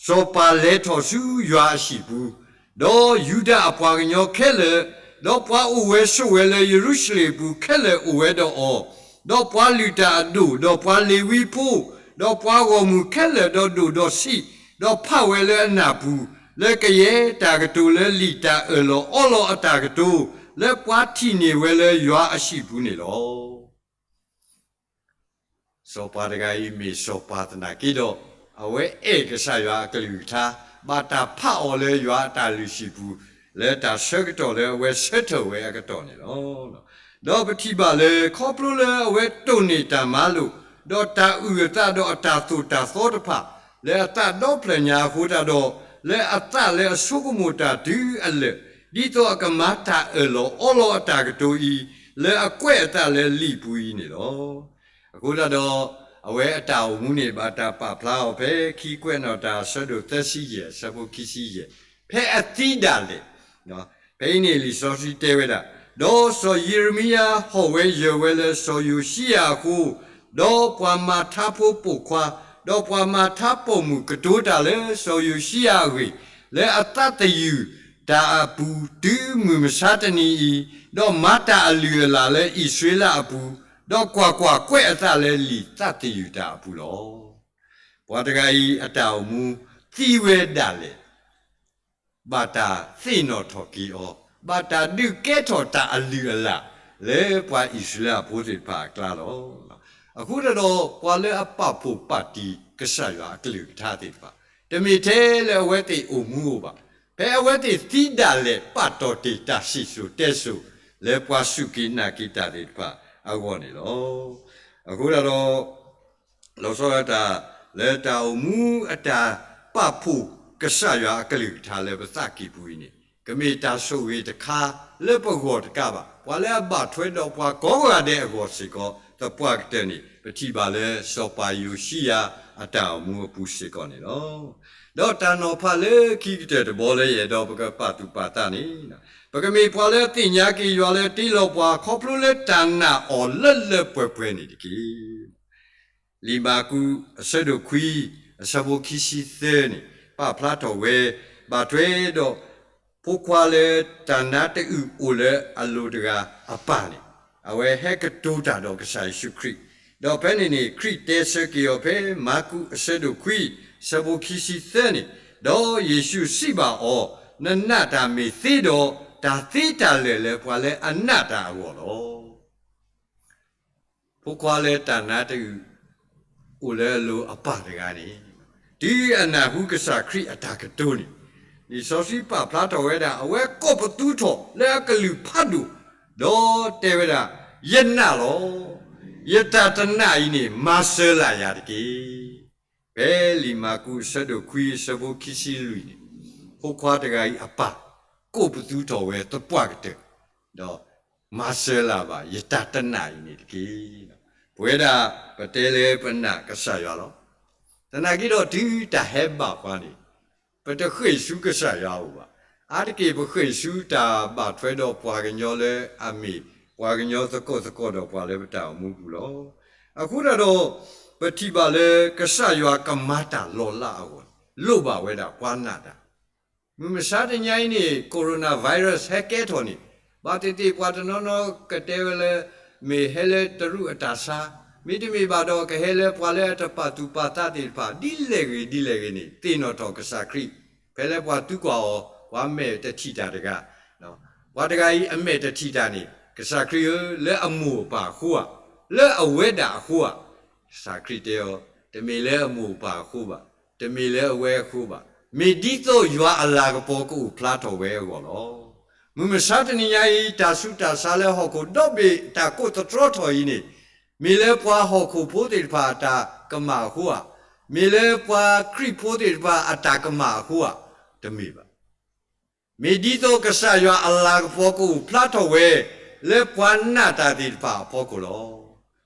စီၤပၤလဲၤထီၣ်ဆူယွၤအဟံၣ်ပူၤ, ဒီးယူဒၤအပှၤကညီခဲလၢာ်, ဒီးပှၤအိၣ်ဝဲဆိးဝဲလၢယရူၤၡလ့ၣ်အပူၤခဲလၢာ်အိၣ်ဝဲဒီးအီၤ, ဒီးပှၤလုၢ်တၢ်အဒိၣ်, ဒီးပှၤလ့ၤဝံဖိ, ဒီးပှၤဂီၢ်မုၢ်ခဲလၢာ်ဒီးဒိၣ်ဒီးဆံး, ဒီးဖးဝဲလၢအနၢ်ပူၤ, လၢကယဲၢ်တၢ်ကတိၤလၢလံာ်တၢ်အၢၣ်လီၤအီလီၤအတၢ်ကတိၤ, လၢပှၤထံၣ်န့ၢ်ဝဲလၢယွၤအဟံၣ်ပူၤန့ၣ်လီၤ. စီၤပၤတဂၤအံၤမ့ၢ်စီၤပၤသနာ်က့ဒီး, အဝဲအဲၣ်ကစၢ်ယွၤအကလုၢ်ကထါ, ဘၣ်တၢ်ဖးအီၤလၢယွၤအတၢ်လုၢ်ဟံၣ်ပူၤ, လၢတၢ်ဆၢကတီၢ်လၢအဝဲဆၢထၢၣ်ဝဲအကတီၢ်န့ၣ်လီၤ. ဒီးပထံၣ်ဘၣ်လၢ ခီဖျိလၢအဝဲတိၢ်န့ၢ်တၢ်မၤလိာ်, ဒီးတၢ်အုၣ်အသးဒီးအတၢ်သိၣ်တၢ်သီတဖၣ်, လၢအသးဒီဖျၢၣ်ညါအဃိသတးဒီး, လၢအသးလၢအဆိကမိၣ်တၢ်တုၤအလၢာ်, ဒ်သိးအကမၤတၢ်အၢၣ်လီၤအီလီၤအတၢ်ကတိၤအံၤ, လၢအကွဲးအသးလၢလံာ်ပူၤအံၤန့ၣ်လီၤ. အဃိသတးဒီး, အဝဲအတၢ်အိၣ်မူန့ၣ် ဘၣ်တၢ်ပာ်ဖျါအီၤဖဲခံကွဲးနီၣ်တၢ်အဆၢဒိၣ်သၢဆံယဲၢ် အဆၢဖိခံဆံယဲၢ်, ဖဲအသံဒၣ်လဲာ်, ဖဲအံၤန့ၣ်လံာ်စီဆှံတဲဝဲဒၣ်, ဒီးစီၤယံးရမံယၤဟီၣ်ဝဲယၢၤဝဲလၢစီၤယိၤၡံယၤအဃိ, ဒီးပှၤမၤထါဖိပိာ်ခွါ, ဒီးပှၤမၤထါပိာ်မုၣ်ကတိၤတၢ်လၢစီၤယိၤၡံယၤအဂ့ၢ်, လၢအသးသယုၢ်တၢ်အပူၤတုၤမုၢ်မဆါတနံၤအံၤ, ဒီးမၤတၢ်အလုၢ်အလၢ်လၢအံၣ်စရ့လးအပူၤ, ဒီးကွၢ်ကွၢ်, ကွဲးအသးလၢလံာ်သးသယုၢ်တၢ်အပူၤလီၤ. ပှၤတဂၤအံၤအတၢ်အိၣ်မူသံဝဲဒၣ်လဲာ် ဘၣ်တၢ်သ့ၣ်နီၣ်ထီၣ်က့ၤအီၤ, ဘၣ်တၢ်ဒုးကဲထီၣ်တၢ်အလုၢ်အလၢ် လၢပှၤအံၣ်စရ့လးဖိသ့ၣ်တဖၣ်အကျါလီၤ. အဃိသတးဒီး ပှၤလၢအပာ်ဖှိၣ်ပာ်တံၢ်ကစၢ်ယွၤအကလုၢ်ကထါသ့ၣ်တဖၣ်, တမ့ၢ်ထဲလၢအဝဲသ့ၣ်အိၣ်မူအိၣ်ဘၣ်, ဖဲအဝဲသ့ၣ်သံဒၣ်လဲာ်ပာ်တီၢ်တ့ၢ်တၢ်စံၣ်စိၤတဲစိၤ လၢပှၤစူၢ်က့ၤနာ်က့ၤတၢ်သ့ၣ်တဖၣ်အဂီၢ်န့ၣ်လီၤ. အဃိသတးဒီး လီၤဆီဒၣ်တၢ် လၢတၢ်အိၣ်မူအတၢ်ပာ်ဖှိၣ်ကစၢ်ယွၤအကလုၢ်ကထါလၢပသးကံၢ်ပူၤအံၤန့ၣ်, ကမ့ၢ်တၢ်ဆိၣ်ဂ့ၤတခါလၢပဂီၢ်တကးဘၣ်, ပှၤလၢအဘၣ်ထွဲဒီးပှၤကိးဂၤဒဲးအဂီၢ်စ့ၢ်ကီး သပှၢ်ကတၢၢ်န့ၣ် ပထံၣ်ဘၣ်လၢစီၤပၤယိၤၡံယၤအတၢ်အိၣ်မူအပူၤစ့ၢ်ကီးန့ၣ်လီၤ. ဒီးတၢ်နီၤဖးလၢခံကတၢၢ်တဘီလၢယအဲၣ်ဒိးပကပာ်သူၣ်ပာ်သးန့ၣ်, ပကမ့ၢ်ပှၤလၢအသ့ၣ်ညါက့ၤယွၤလၢတ့လီၤပှၤ ခီဖျိလၢတၢ်နာ်အီၤလၢလၢပှဲၤပှဲၤန့ၣ်တက့ၢ်. လံာ်မၢ်ကူးအဆၢဒိၣ်ခွံ အဆၢဖိခံဆံသၢန့ၣ် ပာ်ဖျါထီၣ်ဝဲ ဘၣ်ထွဲဒီး ဖိခွါလၢတၢ်နါတအုၣ်အိၣ်လၢအလိၤတဂၤအပၢ်န့ၣ်, အဝဲဟဲကတိၤတၢ်ဒီးကစၢ်ယ့ၣ်ၡူးခရံာ်, ဒီးဖဲန့ၣ်န့ၣ် ခရံာ်တဲဆၢက့ၤအီၤဖဲမၢ်ကူးအဆၢဒိၣ်ခွံ အဆၢဖိခံဆံသၢန့ၣ်, ဒီးယ့ၣ်ၡူးစံးဘၣ်အီၤ, နနာ်တၢ်မ့ၢ်သ့ဒီး တၢ်သ့တၢ်လၢာ်လၢပှၤလၢအနာ်တၢ်အဂီၢ်လီၤ. ဖိခွါလၢတၢ်နါတအုၣ် အိၣ်လၢအလိၤအပၢ်တဂၤန့ၣ်, တုၤအနၢ်ဟူကစၢ်ခရံာ်အတၢ်ကတိၤန့ၣ်, လံာ်စီဆှံပာ်ဖျါထီၣ်ဝဲဒၣ် အဝဲကိးပသူထီၣ်လၢအကလုၢ်ဖးဒိၣ်, ဒီးတဲဝဲဒၣ်, ယနာ်လီၤ. ယတၢ်တနာ်အံၤန့ၣ် မၤစၢၤလၢ်ယၤတက့ၢ်. ဖဲလံာ်မၢ်ကူးအဆၢဒိၣ်ခွံအဆၢဖိခံဆံလွံၢ်န့ၣ်, ဖိခွါတဂၤအံၤအပၢ် ကိးပသူထီၣ်ဝဲသပှၢ်ကတၢၢ်, ဒီးမၤစၢၤလၢ်ဘၣ် ယတၢ်တနာ်အံၤန့ၣ်တက့ၢ်. ပဝဲဒၣ်ပတဲလၢပနာ်ကစၢ်ယွၤလီၤ. သနာ်က့ဒီးတုၤတၢ်ဟဲဘၣ်ပှၤန့ၣ်, ပတဃ့ၢ်ဆူကစၢ်ယွၤအအိၣ်ဘၣ်. အါတက့ၢ်ပဃ့ၢ်ဆူတၢ်ဘၣ်ထွဲဒီးပှၤကညီလၢအမ့ၢ် ပှၤကညီသကိးသကိးဒီးပှၤလၢပတၢ်အိၣ်မူပူၤလီၤ. အဃိသတးဒီး ပထံၣ်ဘၣ်လၢကစၢ်ယွၤကမၤတၢ်လီၤလးအဂီၢ်န့ၣ် လိၣ်ဘၣ်ဝဲဒၣ်ပှၤနာ်တၢ် မုၢ်မဆါတနံၤအံၤန့ၣ် coronavirus ဟဲကဲထီၣ်န့ၣ်, ဘၣ်သ့ၣ်သ့ၣ်ပှၤတနီၤနီၤကတဲဝဲလၢ မ့ၢ်ဟဲလၢတရူးအတၢ်ဆါ, မ့တမ့ၢ်ဘၣ်ဒီးကဟဲလၢပှၤလၢအတပာ်သူၣ်ပာ်သးသ့ၣ်တဖၣ် ဒ်လဲၣ်ဂ့ၤဒ်လဲၣ်ဂ့ၤန့ၣ် သ့ၣ်နီၣ်ထီၣ်ကစၢ်ခရံာ်, ဖဲလၢပှၤသံကွၢ်အီၤ ပှၤမဲာ်တထံၣ်တၢ်တဂၤ, ပှၤတဂၤအံၤအမဲာ်တထံၣ်တၢ်န့ၣ် ကစၢ်ခရံာ်ဧၢ, လၢအမိၢ်အပၢ်အဃိဧါ, လၢအဝဲဒၣ်အဃိဧါ, ကစၢ်ခရံာ်တဲအီၤ, တမ့ၢ်လၢအမိၢ်အပၢ်အဃိဘၣ်, တမ့ၢ်လၢအဝဲအဃိဘၣ်, မ့ၢ်ဒ်သိးယွၤအလၤကပီၤကအိၣ်ဖျါထီၣ်ဝဲအဂီၢ်လီၤ. မုၢ်မဆါတနံၤညါအံၤ တၢ်ဆူးတၢ်ဆါလၢဟီၣ်ခိၣ်ဒီဘ့ၣ်တၢ်ကိးသတြီထီၣ်အံၤန့ၣ်, မ့ၢ်လၢပှၤဟီၣ်ခိၣ်ဖိသ့ၣ်တဖၣ်အတၢ်ကမၣ်အဃိဧါ, မ့ၢ်လၢပှၤခရံာ်ဖိသ့ၣ်တဖၣ်အတၢ်ကမၣ်အဃိဧါ, တမ့ၢ်ဘၣ်. မ့ၢ်ဒ်သိးကစၢ်ယွၤအလၤကပီၤကအိၣ်ဖျါထီၣ်ဝဲ လၢပှၤနာ်တၢ်သ့ၣ်တဖၣ်အဖီခိၣ်လီၤ.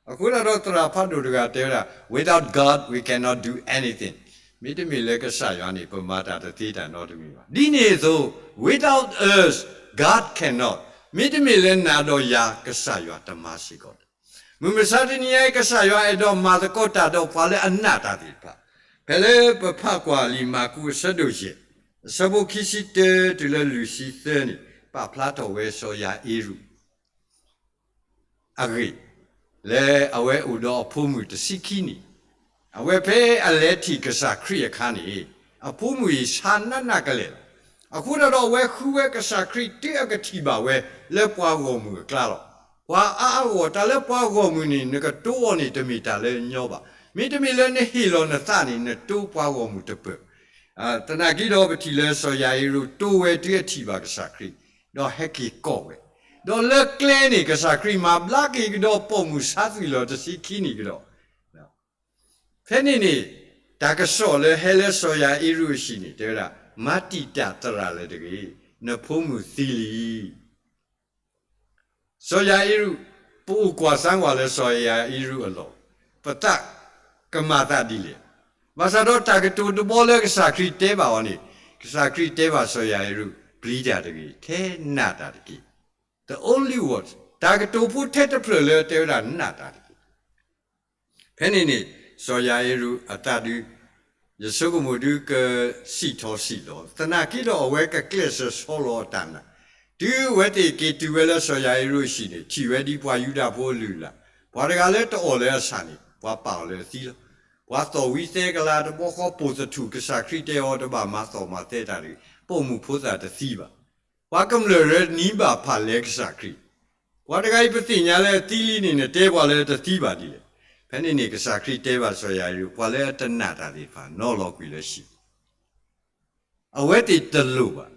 အဃိသတးဒီးသရၣ်ဖးဒိၣ်တဂၤတဲဝဲဒၣ်, Without God, we cannot do anything. မ့တမ့ၢ်လၢကစၢ်ယွၤန့ၣ် ပမၤတၢ်တသ့တၢ်နီတမံၤဘၣ်. ဒ်န့ၣ်အသိး, without us, God cannot. မ့တမ့ၢ်လၢနၤဒီးယၤ ကစၢ်ယွၤတမၤစ့ၢ်ကီးဘၣ်. မုၢ်မဆါတနံၤအံၤ ကစၢ်ယွၤအဲၣ်ဒိးမၤသကိးတၢ်ဒီးပှၤလၢအနာ်တၢ်သ့ၣ်တဖၣ်, ဖဲလၢပဖးကွၢ်လံာ်မၢ်ကူးအဆၢဒိၣ်ယဲၢ်, အဆၢဖိခံဆံတၢတုၤလၢလွံၢ်ဆံသၢန့ၣ် ပာ်ဖျါထီၣ်ဝဲစီၤယၤအ့ရူး အဂ့ၢ် လၢအဝဲအိၣ်ဒီးအဖိမုၣ်တဆံခံနံၣ်, အဝဲဖဲအလဲၤထံၣ်ကစၢ်ခရံာ်အခါန့ၣ် အဖိမုၣ်အံၤဆါနးနးကလဲာ်လီၤ. အဃိသတးဒီးအဝဲဃုဝဲကစၢ်ခရံာ်တုၤအကထံၣ်ဘၣ်ဝဲ လၢပှၤဂီၢ်မုၢ်အကျါလီၤ. ပှၤအါအါဂီၢ်ဂီၢ် တၢ်လၢပှၤဂီၢ်မုၢ်န့ၣ် နကတိအီၤန့ၣ် တမ့ၢ်တၢ်လၢညီဘၣ်. မ့တမ့ၢ်လၢနဟ့ၣ်လီၤနသးန့ၣ် နတိပှၤဂီၢ်မုၢ်တပၢၢ် သနာ်က့ဒီး ပထံၣ်လၢစီၤယၤအ့ရူးတိဝဲတုၤအထံၣ်ဘၣ်ကစၢ်ခရံာ်, ဒီးဟဲက့ၤကိးဝဲ, ဒီးလၢကျဲန့ၣ် ကစၢ်ခရံာ်မၤဘျါက့ၤကဒီးပိာ်မုၣ်ဆါသွံၣ်လီၤတဆံခံနံၣ်ကဒီး. ဖဲန့ၣ်န့ၣ် တၢ်ကစီၣ်လၢဟဲလၢစီၤယၤအ့ရူးအဟံၣ်န့ၣ် တဲဝဲဒၣ်, မၤတံာ်တာ်သရၣ်လၢၤတဂ့ၤ, နဖိမုၣ်သံလံ. စီၤယၤအ့ရူး, ပအိၣ်ကွၢ်စၢ်ကွၢ်လၢစီၤယၤအ့ရူးအလီၢ်, ပသးကမၤသးဒ်လဲၣ်. ဘၣ်ဆၣ်ဒီးတၢ်ကတိၤတဘီလၢကစၢ်ခရံာ်တဲဘၣ်အီၤန့ၣ်, ကစၢ်ခရံာ်တဲဘၣ်စီၤယၤအ့ရူး, ပျံၤတၢ်တဂ့ၤ, ထဲနာ်တၢ်တက့ၢ်. The only word, တၢ်ကတိၤဖိထဲတဖျၢၣ်လၢတဲဝဲဒၣ်နာ်တၢ်တက့ၢ်. ဖဲန့ၣ်န့ၣ် စီၤယၤအ့ရူးအသးဒုး ယဆိကမိၣ်ဒုးကစံၣ်ထီၣ်စံၣ်လီၤ, သနာ်က့ဒီးအဝဲကကျဲးစၢးဆီလီၤအတၢ်နာ်, တုၤအဝဲသ့ၣ်က့ၤတုၤဝဲလၢစီၤယၤအ့ရူးအဟံၣ်န့ၣ် ထံၣ်ဝဲဒ်ပှၤယူဒၤဖိအလုၢ်အလၢ်, ပှၤတဂၤလၢတအီၣ်လၢအဆၣ်န့ၣ် ပှၤပာ်အီၤလၢအသံလီၤ. ပှၤသီၣ်ဝံသဲကလၤတဘျီဃီပိာ်သထူၣ် ကစၢ်ခရံာ်တဲအီၤတဘၣ်မၤသီၣ်မၤသဲတၢ်တဂ့ၤ, ပိာ်မုၣ်ဖိသၣ်တသံဘၣ်. ပှၤကမျၢၢ်ရၢနံၤဘၣ်ဖၣ်လဲကစၢ်ခရံာ်, ပှၤတဂၤအံၤပသ့ၣ်ညါလၢအသံလံန့ၣ် နတဲပှၤလၢတသံဘၣ်ဒ်လဲၣ်. ဖဲန့ၣ်န့ၣ် ကစၢ်ခရံာ်တဲဘၣ်စီၤယၤအ့ရူး, ပှၤလၢအတနာ်တၢ်သ့ၣ်တဖၣ် နီၤလီၤကွံာ်လၢဟံၣ်, အဝဲသ့ၣ်တလိၣ်ဘၣ်. ဘၣ်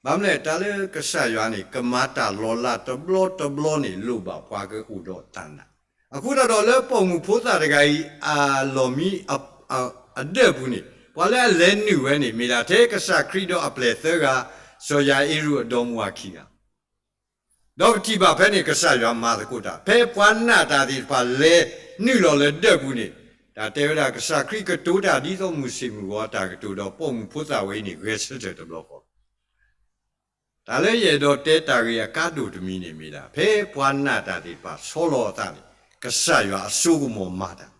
မနုၤလဲၣ်, တၢ်လၢကစၢ်ယွၤန့ၣ် ကမၤတၢ်လီၤလးတဘျီတဘျီန့ၣ် လိၣ်ဘၣ်ပှၤကအိၣ်ဒီးတၢ်နာ်. အဃိသတးဒီးလၢပိာ်မုၣ်ဖိသၣ်တဂၤအံၤ အလီၢ်မံ အဒၢးပူၤန့ၣ် ပှၤလၢအလဲၤနုာ်ဝဲန့ၣ် မ့ၢ်ဒၣ်ထဲကစၢ်ခရံာ်ဒီးအပျဲၢ်သၢဂၤ, စီၤယၤအ့ရူးအဒီမါဝၤခံဂၤ ဒီးပထံၣ်ဘၣ်ဖဲန့ၣ် ကစၢ်ယွၤမၤသကိးတၢ်, ဖဲပှၤနာ်တၢ်သ့ၣ်တဖၣ်လဲၤနုာ်လီၤလၢဒၢးပူၤန့ၣ်, တၢ်တဲဝဲဒၣ် ကစၢ်ခရံာ်ကတိၤတၢ်ဒ်သိးမုၢ်ဆ့ၣ်မုၢ်ဂီၤအတၢ်ကတိၤဒီး ပိာ်မုၣ်ဖိသၣ်ဝဲအံၤန့ၣ် ဂဲၤဆၢထၢၣ်တဘျီဃီလီၤ. တၢ်လၢယအဲၣ်ဒိးတဲတၢ်ဂ့ၢ်အကါဒိၣ်တမံၤန့ၣ်မ့ၢ်ဒၣ် ဖဲပှၤနာ်တၢ်သ့ၣ်တဖၣ်ဆီလီၤအသးန့ၣ် ကစၢ်ယွၤအစိကမီၤမၤတၢ်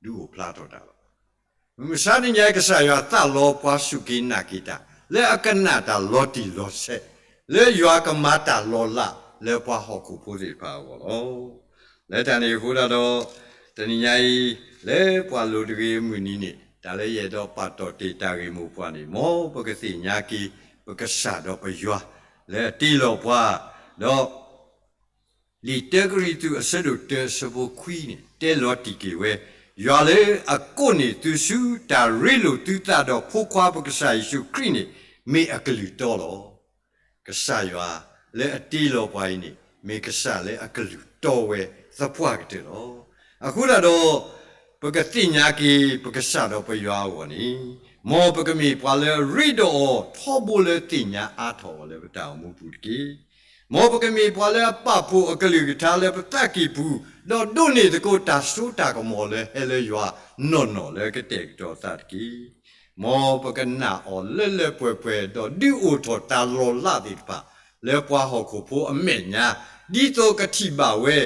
ဒုးအိၣ်ဖျါထီၣ်တၢ်လီၤ. မုၢ်မဆါတနံၤအံၤ ကစၢ်ယွၤသးလီပှၤစူၢ်က့ၤနာ်က့ၤတၢ် လၢအကနာ်တၢ်လီၤတံၢ်လီၤဆဲး လၢယွၤကမၤတၢ်လီၤလးလၢပှၤဟီၣ်ခိၣ်ဖိသ့ၣ်တဖၣ်အဂီၢ်လီၤ. လၢတၢ်န့ၣ်အဃိသတးဒီး တနံၤညါအံၤ လၢပှၤလိၤတဂ့ၤအမုၢ်နံၤန့ၣ် တၢ်လၢယအဲၣ်ဒိးပာ်တီၢ်တ့ၢ်တၢ်ဂ့ၢ်မိၢ်ပှၢ်န့ၣ် မ်ပကသ့ၣ်ညါက့ၤ ပကစၢ်ဒီးပယွၤ လၢအတ့လီၤပှၤ, ဒီး လံာ်တၢကရံၣ်သူးအဆၢဒိၣ်တၢအဆၢဖိခွံန့ၣ် တဲလီၤတံၢ်က့ၤဝဲ, ယွၤလၢအကိးန့ၢ်သုဆူတၢ်ရ့လိာ်သုသးဒီးဖိခွါပကစၢ်ယ့ၣ်ၡူးခရံာ်န့ၣ် မ့ၢ်အကလုၢ်တီလီၤ. ကစၢ်ယွၤလၢအတ့လီၤပှၤအံၤန့ၣ် မ့ၢ်ကစၢ်လၢအကလုၢ်တီဝဲသပှၢ်ကတၢၢ်လီၤ. အဃိသတးဒီး ပကသ့ၣ်ညါက့ၤ ပကစၢ်ဒီးပယွၤအဂီၢ်န့ၣ်, မ်ပကမ့ၢ်ပှၤလၢအရ့ဒီးအီၤ ထီဘိလၢသ့ၣ်ညါအါထီၣ်အီၤလၢပတၢ်အိၣ်မူပူၤတက့ၢ်. မ်ပကမ့ၢ်ပှၤလၢအပာ်ဖှိၣ်အကလုၢ်ကထါလၢပသးကံၢ်ပူၤ, ဒီးဒိးန့ၢ်သကိးတၢ်စိတၢ်ကမီၤလၢဟဲလၢယွၤနီၢ်နီၢ်လၢကတဲာ်ကတီၤသးတက့ၢ်. မ်ပကနာ်အီၤလၢလၢပှဲၤပှဲၤ ဒီးဒုးအိၣ်ထီၣ်တၢ်လီၤလးသ့ၣ်တဖၣ် လၢပှၤဟီၣ်ခိၣ်ဖိအမဲာ်ညါ, ဒ်သိးကထံၣ်ဘၣ်ဝဲ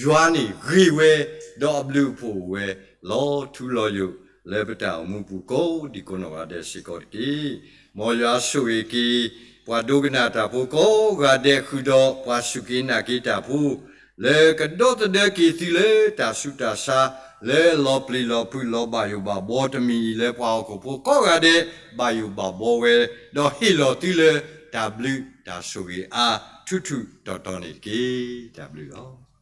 ယွၤန့ၣ်ဂ့ၤဝဲ, ဒီးအဘျုးအဖှိၣ်အိၣ်ဝဲ လီၤထူလီၤယိာ် လၢပတၢ်အိၣ်မူပူၤကိးဒံကိးနီၢ်ဂၤဒဲးစ့ၢ်ကီးတက့ၢ်. မ်ယွၤဆိၣ်ဂ့ၤက့ၤ ပှၤဒိကနၣ်တၢ်ဖိကိးဂၤဒဲးဃုာ်ဒီး ပှၤစူၢ်က့ၤနာ်က့ၤတၢ်ဖိ လၢကဒီသဒၢက့ၤသုလၢတၢ်ဆူးတၢ်ဆါ လၢလီၤပျံၤလီၤဖုးလီၤဘၣ်ယိၣ်ဘၣ်ဘှီတမံၤအံၤ လၢပှၤဟီၣ်ခိၣ်ဖိကိးဂၤဒဲး ဘၣ်ယိၣ်ဘၣ်ဘှီဝဲ, ဒီးဟ့ၣ်လီၤသုလၢတၢ်ဘျုးတၢ်ဆိၣ်ဂ့ၤအါ ထူးထူးတီၤတီၤန့ၣ်တက့ၢ်. တၢ်ဘျုးလီၤ.